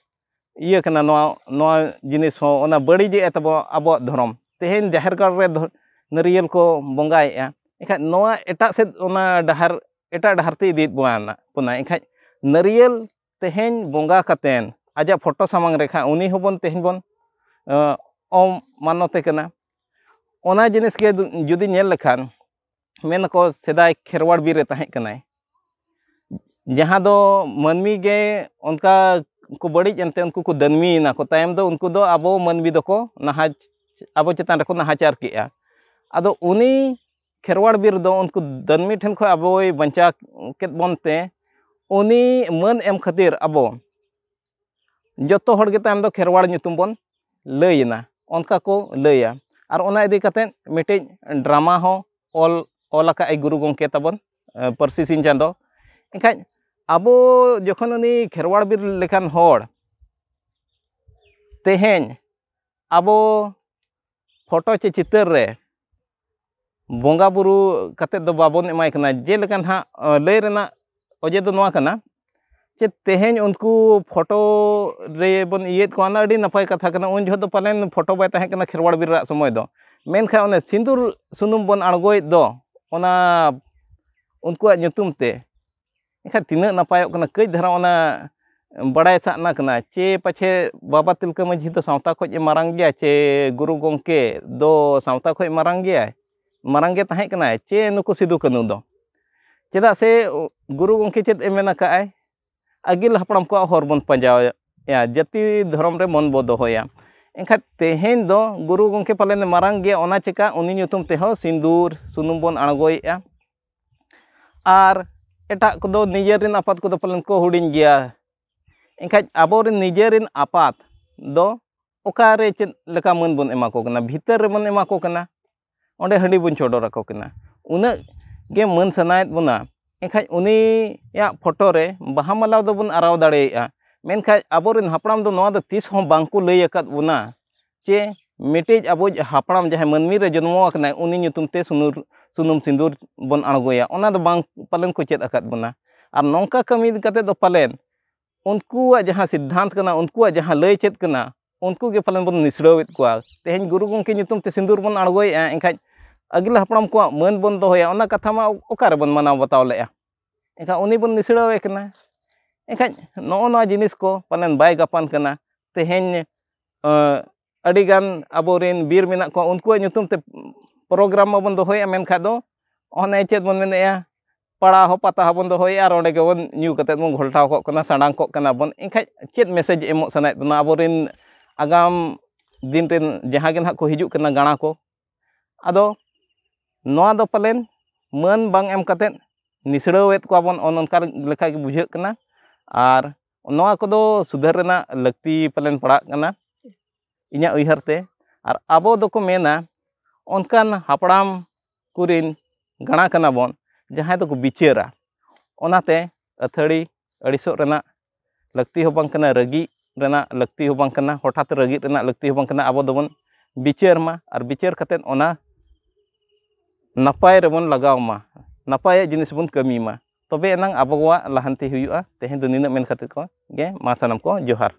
ᱤᱭᱟᱹ ᱠᱟᱱᱟ, ᱱᱚᱣᱟ, ᱱᱚᱣᱟ ᱡᱤᱱᱤᱥ ᱦᱚᱸ ᱚᱱᱟ ᱵᱟᱹᱲᱤᱡᱮᱫᱼᱟ ᱛᱟᱵᱚ ᱟᱵᱚᱣᱟᱜ ᱫᱷᱚᱨᱚᱢ᱾ ᱛᱮᱦᱮᱧ ᱡᱟᱦᱮᱨ ᱜᱟᱲ ᱨᱮ ᱫᱷᱚ- ᱱᱟᱹᱨᱭᱟᱹᱞ ᱠᱚ ᱵᱚᱸᱜᱟᱭᱮᱫᱼᱟ, ᱮᱱᱠᱷᱟᱱ ᱱᱚᱣᱟ ᱮᱴᱟᱜ ᱥᱮᱫ ᱚᱱᱟ ᱰᱟᱦᱟᱨ, ᱮᱴᱟᱜ ᱰᱟᱦᱟᱨ ᱛᱮ ᱤᱫᱤᱭᱮᱫ ᱵᱚᱱᱟ, ᱵᱚᱱᱟ᱾ ᱮᱱᱠᱷᱟᱱ ᱱᱟᱹᱨᱭᱟᱹᱞ ᱛᱮᱦᱮᱧ ᱵᱚᱸᱜᱟ ᱠᱟᱛᱮᱱ ᱟᱡᱟᱜ ᱯᱷᱳᱴᱳ ᱥᱟᱢᱟᱝ ᱨᱮ ᱠᱷᱟᱱ ᱩᱱᱤ ᱦᱚᱸᱵᱚᱱ ᱛᱮᱦᱮᱧ ᱵᱚᱱ ᱚ, ᱚᱢᱟᱱᱚᱛᱮ ᱠᱟᱱᱟ᱾ ᱚᱱᱟ ᱡᱤᱱᱤᱥ ᱜᱮ ᱫᱩ- ᱡᱩᱫᱤ ᱧᱮᱞ ᱞᱮᱠᱷᱟᱱ ᱢᱮᱱᱟᱠᱚ ᱥᱮᱫᱟᱭ ᱠᱷᱮᱨᱣᱟᱲ ᱵᱤᱨ ᱨᱮ ᱛᱟᱦᱮᱸ ᱠᱟᱱᱟᱭ, ᱡᱟᱦᱟᱸ ᱫᱚ ᱢᱟᱹᱱᱢᱤ ᱜᱮ ᱚᱱᱠᱟ ᱠᱚ ᱵᱟᱹᱲᱤᱡ ᱮᱱᱛᱮ ᱩᱱᱠᱩ ᱠᱚ ᱫᱟᱹᱱᱢᱤᱭᱮᱱᱟ ᱠᱚ᱾ ᱛᱟᱭᱚᱢ ᱫᱚ ᱩᱱᱠᱩ ᱫᱚ ᱟᱵᱚ ᱢᱟᱹᱱᱢᱤ ᱫᱚᱠᱚ ᱱᱟᱦᱟᱪ ᱟᱵᱚ ᱪᱮᱛᱟᱱ ᱨᱮᱠᱚ ᱱᱟᱦᱟᱪᱟᱨ ᱠᱮᱜᱼᱟ᱾ ᱟᱫᱚ ᱩᱱᱤ ᱠᱷᱮᱨᱣᱟᱲ ᱵᱤᱨ ᱫᱚ ᱩᱱᱠᱩ ᱫᱟᱹᱱᱢᱤ ᱴᱷᱮᱱ ᱠᱷᱚᱱ ᱟᱵᱚᱭ ᱵᱟᱧᱪᱟᱣ ᱠᱮᱫ ᱵᱚᱱ ᱛᱮ, ᱩᱱᱤ ᱢᱟᱹᱱ ᱮᱢ ᱠᱷᱟᱹᱛᱤᱨ ᱟᱵᱚ ᱡᱚᱛᱚ ᱦᱚᱲ ᱜᱮ ᱛᱟᱭᱚᱢ ᱫᱚ ᱠᱷᱮᱨᱣᱟᱲ ᱧᱩᱛᱩᱢ ᱵᱚᱱ ᱞᱟᱹᱭ ᱮᱱᱟ, ᱚᱱᱠᱟ ᱠᱚ ᱞᱟᱹᱭᱟ᱾ ᱟᱨ ᱚᱱᱟ ᱤᱫᱤ ᱠᱟᱛᱮᱫ ᱢᱤᱫᱴᱤᱡ ᱰᱨᱟᱢᱟ ᱦᱚᱸ ᱚᱞ, ᱚᱞ ᱟᱠᱟᱫ ᱟᱭ ᱜᱩᱨᱩ ᱜᱚᱢᱠᱮ ᱛᱟᱵᱚᱱ, ᱮ, ᱯᱟᱹᱨᱥᱤ ᱥᱤᱧ ᱪᱟᱸᱫᱚ᱾ ᱮᱱᱠᱷᱟᱱ ᱟᱵᱚ ᱡᱚᱠᱷᱚᱱ ᱩᱱᱤ ᱠᱷᱮᱨᱣᱟᱲ ᱵᱤᱨ ᱞᱮᱠᱟᱱ ᱦᱚᱲ ᱛᱮᱦᱮᱧ ᱟᱵᱚ ᱯᱷᱳᱴᱳ ᱪᱮ ᱪᱤᱛᱟᱹᱨ ᱨᱮ ᱵᱚᱸᱜᱟ ᱵᱩᱨᱩ ᱠᱟᱛᱮᱫ ᱫᱚ ᱵᱟᱵᱚᱱ ᱮᱢᱟᱭ ᱠᱟᱱᱟ᱾ ᱡᱮᱞᱮᱠᱟ ᱱᱟᱦᱟᱜ, ᱮ, ᱞᱟᱹᱭ ᱨᱮᱱᱟᱜ ᱚᱡᱮ ᱫᱚ ᱱᱚᱣᱟ ᱠᱟᱱᱟ ᱡᱮ ᱛᱮᱦᱮᱧ ᱩᱱᱠᱩ ᱯᱷᱳᱴᱳ ᱨᱮ ᱵᱚᱱ ᱤᱭᱟᱹᱭᱮᱫ ᱠᱚᱣᱟ, ᱚᱱᱟ ᱟᱹᱰᱤ ᱱᱟᱯᱟᱭ ᱠᱟᱛᱷᱟ ᱠᱟᱱᱟ᱾ ᱩᱱ ᱡᱚᱦᱚᱜ ᱫᱚ ᱯᱟᱞᱮᱱ ᱯᱷᱳᱴᱳ ᱵᱟᱭ ᱛᱟᱦᱮᱸ ᱠᱟᱱᱟ ᱠᱷᱮᱨᱣᱟᱲ ᱵᱤᱨ ᱨᱟᱜ ᱥᱚᱢᱚᱭ ᱫᱚ, ᱢᱮᱱᱠᱷᱟᱱ ᱚᱱᱮ ᱥᱤᱸᱫᱩᱨ ᱥᱩᱱᱩᱢ ᱵᱚᱱ ᱟᱬᱜᱚᱭᱮᱫ ᱫᱚ, ᱚᱱᱟ ᱩᱱᱠᱩᱣᱟᱜ ᱧᱩᱛᱩᱢ ᱛᱮ᱾ ᱮᱱᱠᱷᱟᱱ ᱛᱤᱱᱟᱹᱜ ᱱᱟᱯᱟᱭᱚᱜ ᱠᱟᱱᱟ, ᱠᱟᱹᱡ ᱫᱷᱟᱨᱟ ᱚᱱᱟ ᱵᱟᱲᱟᱭ ᱥᱟᱱᱟ ᱠᱟᱱᱟ, ᱪᱮ ᱯᱟᱪᱷᱮ ᱵᱟᱵᱟ ᱛᱤᱞᱠᱟᱹ ᱢᱟᱹᱡᱷᱤ ᱫᱚ ᱥᱟᱶᱛᱟ ᱠᱷᱚᱱ ᱮ ᱢᱟᱨᱟᱝ ᱜᱮᱭᱟ, ᱪᱮ ᱜᱩᱨᱩ ᱜᱚᱢᱠᱮ ᱫᱚ ᱥᱟᱶᱛᱟ ᱠᱷᱚᱱ ᱢᱟᱨᱟᱝ ᱜᱮᱭᱟᱭ, ᱢᱟᱨᱟᱝ ᱜᱮ ᱛᱟᱦᱮᱸ ᱠᱟᱱᱟᱭ, ᱪᱮ ᱱᱩᱠᱩ ᱥᱤᱫᱩ ᱠᱟᱹᱱᱩ ᱫᱚ? ᱪᱮᱫᱟᱜ ᱥᱮ ᱜᱩᱨᱩ ᱜᱚᱢᱠᱮ ᱪᱮᱫ ᱮ ᱢᱮᱱ ᱟᱠᱟᱫᱼᱟᱭ, ᱟᱹᱜᱤᱞ ᱦᱟᱯᱲᱟᱢ ᱠᱚᱣᱟᱜ ᱦᱚᱨ ᱵᱚᱱ ᱯᱟᱸᱡᱟᱣᱟ, ᱡᱟᱹᱛᱤ ᱫᱷᱚᱨᱚᱢ ᱨᱮ ᱢᱚᱱ ᱵᱚ ᱫᱚᱦᱚᱭᱟ᱾ ᱮᱱᱠᱷᱟᱱ ᱛᱮᱦᱮᱧ ᱫᱚ ᱜᱩᱨᱩ ᱜᱚᱢᱠᱮ ᱯᱟᱞᱮᱱ ᱢᱟᱨᱟᱝ ᱜᱮᱭᱟ, ᱚᱱᱟ ᱪᱮᱠᱟ ᱩᱱᱤ ᱧᱩᱛᱩᱢ ᱛᱮᱦᱚᱸ ᱥᱤᱸᱫᱩᱨ ᱥᱩᱱᱩᱢ ᱵᱚᱱ ᱟᱬᱜᱚᱭᱮᱫᱼᱟ᱾ ᱟᱨ ᱮᱴᱟᱜ ᱠᱚᱫᱚ ᱱᱤᱡᱮᱨ ᱨᱮᱱ ᱟᱯᱟᱛ ᱠᱚᱫᱚ ᱯᱟᱞᱮᱱ ᱠᱚ ᱦᱩᱰᱤᱧ ᱜᱮᱭᱟ᱾ ᱮᱱᱠᱷᱟᱡ ᱟᱵᱚᱨᱮᱱ ᱱᱤᱡᱮᱨ ᱨᱮᱱ ᱟᱯᱟᱛ ᱫᱚ ᱚᱠᱟᱨᱮ ᱪᱮᱫ ᱞᱮᱠᱟ ᱢᱟᱹᱱ ᱵᱚᱱ ᱮᱢᱟ ᱠᱚ ᱠᱟᱱᱟ? ᱵᱷᱤᱛᱟᱹᱨ ᱨᱮᱵᱚᱱ ᱮᱢᱟ ᱠᱚ ᱠᱟᱱᱟ, ᱚᱸᱰᱮ ᱦᱟᱺᱰᱤ ᱵᱚᱱ ᱪᱚᱰᱚᱨ ᱟᱠᱚ ᱠᱟᱱᱟ, ᱩᱱᱟᱹᱜ ᱜᱮ ᱢᱟᱹᱱ ᱥᱟᱱᱟᱭᱮᱫ ᱵᱚᱱᱟ᱾ ᱮᱱᱠᱷᱟᱡ ᱩᱱᱤᱭᱟᱜ ᱯᱷᱳᱴᱳ ᱨᱮ ᱵᱟᱦᱟ ᱢᱟᱞᱟ ᱫᱚᱵᱚᱱ ᱟᱨᱟᱣ ᱫᱟᱲᱮᱭᱟᱜᱼᱟ, ᱢᱮᱱᱠᱷᱟᱡ ᱟᱵᱚᱨᱮᱱ ᱦᱟᱯᱲᱟᱢ ᱫᱚ ᱱᱚᱣᱟ ᱫᱚ ᱛᱤᱥ ᱦᱚᱸ ᱵᱟᱝ ᱠᱚ ᱞᱟᱹᱭ ᱟᱠᱟᱫ ᱵᱚᱱᱟ ᱡᱮ ᱢᱤᱫᱴᱤᱡ ᱟᱵᱚᱭᱤᱡ ᱦᱟᱯᱲᱟᱢ ᱡᱟᱦᱟᱸᱭ ᱢᱟᱹᱱᱢᱤ ᱨᱮ ᱡᱚᱱᱢᱚ ᱟᱠᱟᱱᱟᱭ, ᱩᱱᱤ ᱧᱩᱛᱩᱢ ᱛᱮ ᱥᱩᱱᱩᱨ, ᱥᱩᱱᱩᱢ ᱥᱤᱸᱫᱩᱨ ᱵᱚᱱ ᱟᱬᱜᱚᱭᱟ, ᱚᱱᱟ ᱫᱚ ᱵᱟᱝ ᱯᱟᱞᱮᱱ ᱠᱚ ᱪᱮᱫ ᱟᱠᱟᱫ ᱵᱚᱱᱟ᱾ ᱟᱨ ᱱᱚᱝᱠᱟ ᱠᱟᱹᱢᱤ ᱤᱫᱤ ᱠᱟᱛᱮᱫ ᱫᱚ ᱯᱟᱞᱮᱱ ᱩᱱᱠᱩᱣᱟᱜ ᱡᱟᱦᱟᱸ ᱥᱤᱫᱽᱫᱷᱟᱱᱛ ᱠᱟᱱᱟ, ᱩᱱᱠᱩᱣᱟᱜ ᱡᱟᱦᱟᱸ ᱞᱟᱹᱭ ᱪᱮᱫ ᱠᱟᱱᱟ, ᱩᱱᱠᱩ ᱜᱮ ᱯᱟᱞᱮᱱ ᱵᱚᱱ ᱱᱤᱥᱲᱟᱹᱣᱮᱫ ᱠᱚᱣᱟ᱾ ᱛᱮᱦᱮᱧ ᱜᱩᱨᱩ ᱜᱚᱢᱠᱮ ᱧᱩᱛᱩᱢ ᱛᱮ ᱥᱤᱸᱫᱩᱨ ᱵᱚᱱ ᱟᱬᱜᱚᱭᱮᱫᱼᱟ, ᱮᱱᱠᱷᱟᱡ ᱟᱹᱜᱤᱞ ᱦᱟᱯᱲᱟᱢ ᱠᱚᱣᱟᱜ ᱢᱟᱹᱱ ᱵᱚᱱ ᱫᱚᱦᱚᱭᱟ, ᱚᱱᱟ ᱠᱟᱛᱷᱟ ᱢᱟ ᱚᱠᱟ ᱨᱮᱵᱚᱱ ᱢᱟᱱᱟᱣ ᱵᱟᱛᱟᱣ ᱞᱮᱫᱼᱟ? ᱮᱱᱠᱷᱟᱱ ᱩᱱᱤ ᱵᱚᱱ ᱱᱤᱥᱲᱟᱹᱣᱮ ᱠᱟᱱᱟ᱾ ᱮᱱᱠᱷᱟᱱ ᱱᱚᱜᱼᱚ ᱱᱚᱣᱟ ᱡᱤᱱᱤᱥ ᱠᱚ ᱯᱟᱞᱮᱱ ᱵᱟᱭ ᱜᱟᱯᱟᱱ ᱠᱟᱱᱟ᱾ ᱛᱮᱦᱮᱧ, ᱟᱹ, ᱟᱹᱰᱤᱜᱟᱱ ᱟᱵᱚᱨᱮᱱ ᱵᱤᱨ ᱢᱮᱱᱟᱜ ᱠᱚᱣᱟ, ᱩᱱᱠᱩᱣᱟᱜ ᱧᱩᱛᱩᱢ ᱛᱮ ᱯᱨᱳᱜᱨᱟᱢ ᱢᱟᱵᱚᱱ ᱫᱚᱦᱚᱭᱮᱫᱼᱟ, ᱢᱮᱱᱠᱷᱟᱱ ᱫᱚ ᱚᱱᱮ ᱪᱮᱫ ᱵᱚᱱ ᱢᱮᱱᱮᱫᱼᱟ, ᱯᱟᱲᱟ ᱦᱚᱸ ᱯᱟᱛᱟ ᱦᱚᱸᱵᱚᱱ ᱫᱚᱦᱚᱭᱮᱫᱼᱟ ᱟᱨ ᱚᱸᱰᱮ ᱜᱮᱵᱚᱱ ᱧᱩ ᱠᱟᱛᱮᱫ ᱵᱚᱱ ᱜᱷᱚᱞᱴᱟᱣ ᱠᱚᱜ ᱠᱟᱱᱟ, ᱥᱟᱸᱰᱟᱝ ᱠᱚᱜ ᱠᱟᱱᱟ ᱵᱚᱱ᱾ ᱮᱱᱠᱷᱟᱡ ᱪᱮᱫ ᱢᱮᱥᱮᱡᱽ ᱮᱢᱚᱜ ᱥᱟᱱᱟᱭᱮᱫ ᱵᱚᱱᱟ ᱟᱵᱚᱨᱮᱱ ᱟᱜᱟᱢ ᱫᱤᱱ ᱨᱮᱱ ᱡᱟᱦᱟᱸ ᱜᱮ ᱱᱟᱦᱟᱜ ᱠᱚ ᱦᱤᱡᱩᱜ ᱠᱟᱱᱟ ᱜᱟᱬᱟ ᱠᱚ, ᱟᱫᱚ ᱱᱚᱣᱟ ᱫᱚ ᱯᱟᱞᱮᱱ ᱢᱟᱹᱱ ᱵᱟᱝ ᱮᱢ ᱠᱟᱛᱮᱫ ᱱᱤᱥᱲᱟᱹᱣᱮᱫ ᱠᱚᱣᱟ ᱵᱚᱱ, ᱚᱱ ᱚᱱᱠᱟ ᱞᱮᱠᱟ ᱜᱮ ᱵᱩᱡᱷᱟᱹᱜ ᱠᱟᱱᱟ᱾ ᱟᱨ ᱱᱚᱣᱟ ᱠᱚᱫᱚ ᱥᱩᱫᱷᱟᱹᱨ ᱨᱮᱱᱟᱜ ᱞᱟᱹᱠᱛᱤ ᱯᱟᱞᱮᱱ ᱯᱟᱲᱟᱜ ᱠᱟᱱᱟ ᱤᱧᱟᱹᱜ ᱩᱭᱦᱟᱹᱨ ᱛᱮ᱾ ᱟᱨ ᱟᱵᱚ ᱫᱚᱠᱚ ᱢᱮᱱᱟ, ᱚᱱᱠᱟᱱ ᱦᱟᱯᱲᱟᱢ ᱠᱚᱨᱮᱱ ᱜᱟᱬᱟ ᱠᱟᱱᱟ ᱵᱚᱱ, ᱡᱟᱦᱟᱸᱭ ᱫᱚᱠᱚ ᱵᱤᱪᱟᱹᱨᱟ᱾ ᱚᱱᱟᱛᱮ ᱟᱹᱛᱷᱟᱹᱲᱤ ᱟᱹᱲᱤᱥᱚᱜ ᱨᱮᱱᱟᱜ ᱞᱟᱹᱠᱛᱤ ᱦᱚᱸ ᱵᱟᱝ ᱠᱟᱱᱟ, ᱨᱟᱹᱜᱤ ᱨᱮᱱᱟᱜ ᱞᱟᱹᱠᱛᱤ ᱦᱚᱸ ᱵᱟᱝ ᱠᱟᱱᱟ, ᱦᱚᱴᱟᱛ ᱨᱟᱹᱜᱤ ᱨᱮᱱᱟᱜ ᱞᱟᱹᱠᱛᱤ ᱦᱚᱸ ᱵᱟᱝ ᱠᱟᱱᱟ᱾ ᱟᱵᱚ ᱫᱚᱵᱚᱱ ᱵᱤᱪᱟᱹᱨ ᱢᱟ, ᱟᱨ ᱵᱤᱪᱟᱹᱨ ᱠᱟᱛᱮᱫ ᱚᱱᱟ ᱱᱟᱯᱟᱭ ᱨᱮᱵᱚᱱ ᱞᱟᱜᱟᱣ ᱢᱟ, ᱱᱟᱯᱟᱭᱟᱜ ᱡᱤᱱᱤᱥ ᱵᱚᱱ ᱠᱟᱹᱢᱤ ᱢᱟ, ᱛᱚᱵᱮ ᱮᱱᱟᱝ ᱟᱵᱚᱣᱟᱜ ᱞᱟᱦᱟᱱᱛᱤ ᱦᱩᱭᱩᱜᱼᱟ᱾ ᱛᱮᱦᱮᱧ ᱫᱚ ᱱᱤᱱᱟᱹᱜ ᱢᱮᱱ ᱠᱟᱛᱮᱫ ᱠᱚ ᱜᱮ ᱢᱟ ᱥᱟᱱᱟᱢ ᱠᱚ ᱡᱚᱦᱟᱨ᱾